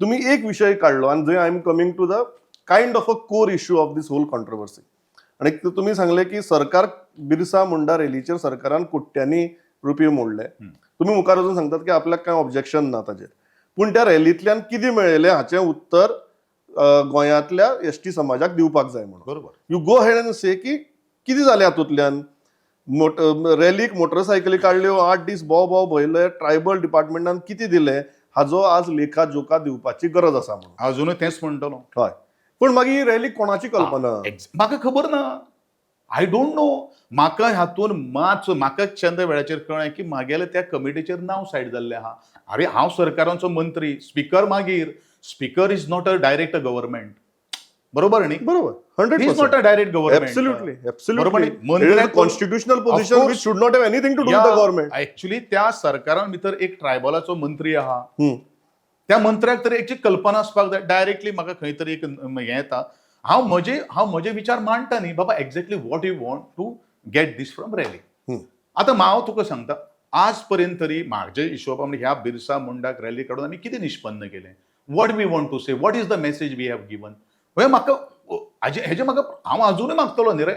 तुम्ही एक विशय काडलो आनी जंय I am coming to the kind of a core issue of this whole controversy. आनी ते तुमी सांगले की सरकार बिरसा मुंडा रॅलीचेर सरकारान कोट्यांनी रुपये मोडले. तुमी मुखार वचून सांगतात की आपल्याक कांय ऑब्जेक्शन ना ताजेर, पूण त्या रॅलींतल्यान कितें मेळयलें हाचें उत्तर गोंयांतल्या एसटी समाजाक दिवपाक जाय म्हणून. You go ahead and say की कितें जालें हातूंतल्यान, मोट रॅलीक मोटरसायकली काडल्यो, 8 दीस बोव बोव भोयले, ट्रायबल डिपार्टमेंटान कितें दिलें हाजो आज लेखा जोखा दिवपाची गरज आसा म्हणून. अजुनूय तेंच म्हणटलो. हय, पूण मागीर ही रॅली कोणाची कल्पना? म्हाका खबर ना, I don't know. म्हाका हातून मात म्हाका चंद वेळाचेर कळ्ळें की मागेले त्या कमिटीचेर नांव सायड जाल्लें आहा. अरे, हांव सरकाराचो मंत्री, स्पिकर, मागीर speaker is not a direct government, बरोबर न्ही? बरोबर, 100. Is not a direct government. बरोबर न्ही? मंत्र्याक Constitutional position Of course. Which should not have anything to do with the government. Actually त्या सरकारान भितर एक ट्रायबलाचो मंत्री आहा. त्या मंत्र्याक तर एक कल्पना आसपाक जाय. डायरेक्टली म्हाका खंय तरी एक हें येता, हांव म्हजे विचार मांडटा न्ही बाबा, exactly what you want to get this from rally. आतां हांव तुका सांगता, आज पर्यंत तरी म्हाजे हिशोबा म्हणजे ह्या बिरसा मुंडाक रॅली काडून आमी कितें निश्पन्न केलें? What we want to say? What is the message we have given? हे म्हाका हाजे हेजे म्हाका हांव अजुनूय मागतलो न्ही रे.